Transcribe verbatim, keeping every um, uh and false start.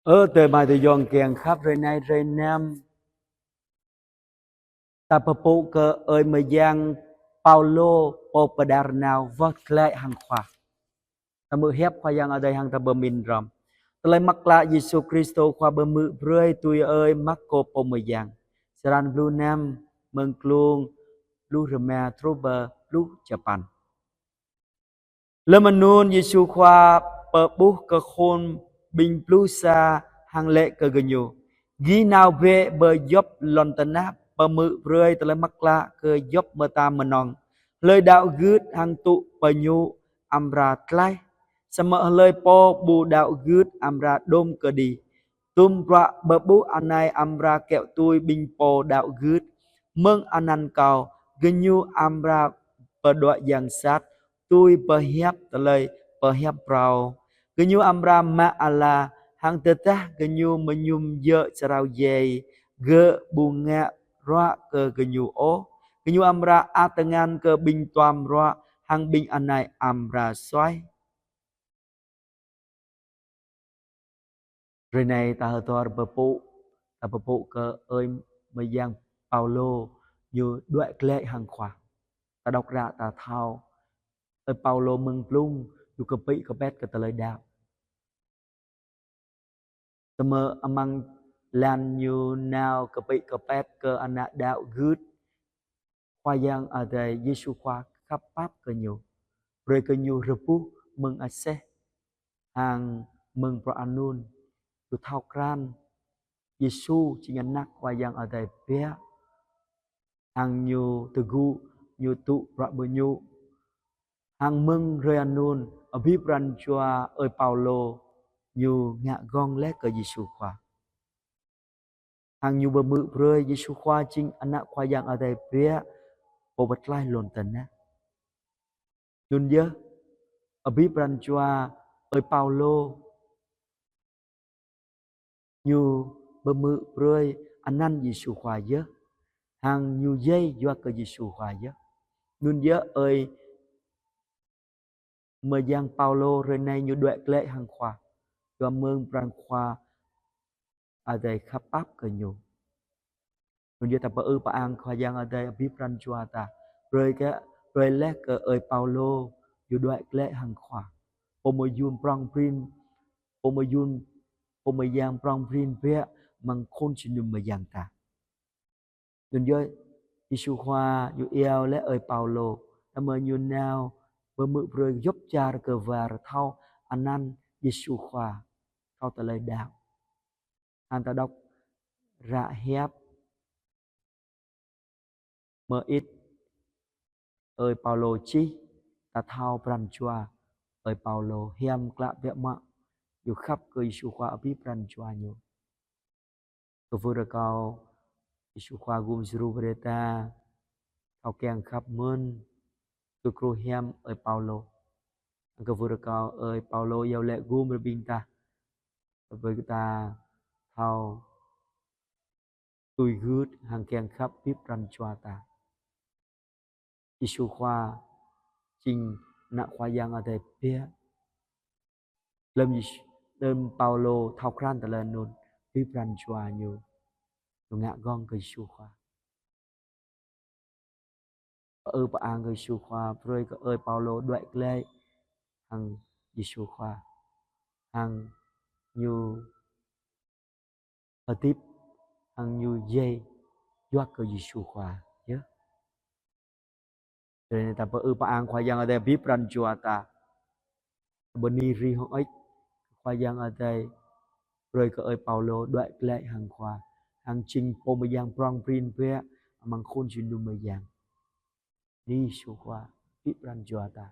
Ơ adơi amai ayŏng kiăng khăp, hrơi anai hrơi năm, ta pơpŭ kơ ơi mơyang Paulô pô pơđar nao wơ̆t glaĭ hăng Khua. Ta hmư̆ hiăp Khua Yang Adai hăng ta pơmĭn hrŏm. Tơlơi mơak klă Yêsu Krist Khua pơhmư̆ brơi tui ơi Markô pô mơyang. Črăn pluh năm, mơ̆ng klŭng pluh rơma truh pơ pluh čơpăn. Lơm anŭn Yêsu Khua pơƀuh kơ khul ƀing pluh sa hăng laĭ kơ gơñu: Gih nao bĕ pơ djŏp lŏn tơnah pơhmư̆ brơi tơlơi mơak klă kơ djŏp mơta mơnơ̆ng. Hlơi đaŏ gưt hăng tŭ pơñu amra tlaih, samơ̆ hlơi pô ƀu đaŏ gưt amra đôm kơđi. Tum bruă pơƀuh anai amra kiaŏ tui ƀing pô đaŏ gưt. Mơ̆ng anăn Kâo, gơñu amra pơđuaĭ yang sat tui pơhiăp tơlơi pơhiăp phrâo. Gơñu amra mă ala, hăng tơdah gơñu mơñum djơ̆ črâo djai, gơ̆ ƀu ngă ruă kơ gơñu ôh. Gơñu amra ăt tơngan kơ ƀing duăm ruă, hăng ƀing anai amra suaih. Hrơi anai ta hơdơr pơpŭ, ta pơpŭ kơ ơi mơyang Paulô ñu đuaĭ glaĭ hăng Khua. Ta đŏk ră ta thâo, ơi Paulô mơ̆ng blung ñu kơpĭ kơpet kơ tơlơi đaŏ. Samơ̆ amăng lŏn ñu nao kơpĭ kơpet kơ ană đaŏ gưt, Khua Yang Adai Yêsu Khua khăp pap kơ ñu. Brơi kơ ñu rơbuh mơ̆ng aseh hăng mơ̆ng bruă anŭn. Ñu thâo krăn Yêsu jing ană Khua Yang Adai biă. Hăng ñu tơgŭ, ñu tŭ bruă ƀơi ñu. Hăng mơ̆ng hrơi anŭn, abih pran jua ơi Paulô ñu ngă gơ̆ng laih kơ Yêsu Khua. Hăng ñu pơhmư̆ brơi Yêsu Khua jing ană Khua Yang Adai biă, pô pơtlaih lŏn tơnah. Anŭn yơh, abih pran jua ơi Paulô ñu pơhmư̆ brơi anăn Yêsu Khua yơh, hăng ñu djai yua kơ Yêsu Khua yơh. Anŭn yơh ơi mơyang Paulô hrơi anai ñu đuaĭ glaĭ hăng Khua, yua mơ̆ng pran Khua Adai khăp pap kơ ñu. Anŭn yơh ta pơư pơang Khua Yang Adai abih pran jua ta. Brơi kơ, brơi laih kơ ơi Paulô ñu đuaĭ glaĭ hăng Khua. Pô mơyang prŏng prin, pô mơyang, pô mơyang prŏng prin biă amăng khul jơnum mơyang ta. Anŭn yơh Yêsu Khua ñu iâu laih ơi Paulô, tơma ñu nao pơhmư̆ brơi djŏp čar kơ war thâo anăn Yêsu Khua, thâo tơlơi đaŏ. Hăng ta đŏk ră hiăp mơit ơi Paulô čih, ta thâo pran jua ơi Paulô hiam klă biă mă, ñu khăp kơ Yêsu Khua abih pran jua ñu. Kơwưh rơkâo Yêsu Khua gum djru brơi ta thâo kiăng khăp mơ̆n, kơ kru hiam ơi Paulô. Kơwưh rơkâo ơi Paulô iâu laĭ gum brơi ƀing ta, brơi ta thâo tui gưt hăng kiăng khăp abih pran jua ta. Yêsu Khua jing ană Khua Yang Adai biă. Lơm Yêsu, lơm Paulô thâo krăn tơlơi anŭn, abih pran jua ñu, ñu ngă gơ̆ng kơ Yêsu Khua. Pơư pơang kơ Yêsu Khua, brơi kơ ơi Paulô đuaĭ glaĭ hăng Yêsu Khua. Hăng ñu hơdip, hăng ñu djai yua kơ Yêsu Khua yơh. Tơdah ta pơư pơang Khua Yang Adai abih pran jua ta, bơni rĭ hŏng ĕč Khua Yang Adai brơi kơ ơi Paulô đuaĭ glaĭ hăng Khua, hăng jing pô mơyang prŏng prin biă amăng khul jơnum mơyang. Bơni Yêsu Khua abih pran jua ta.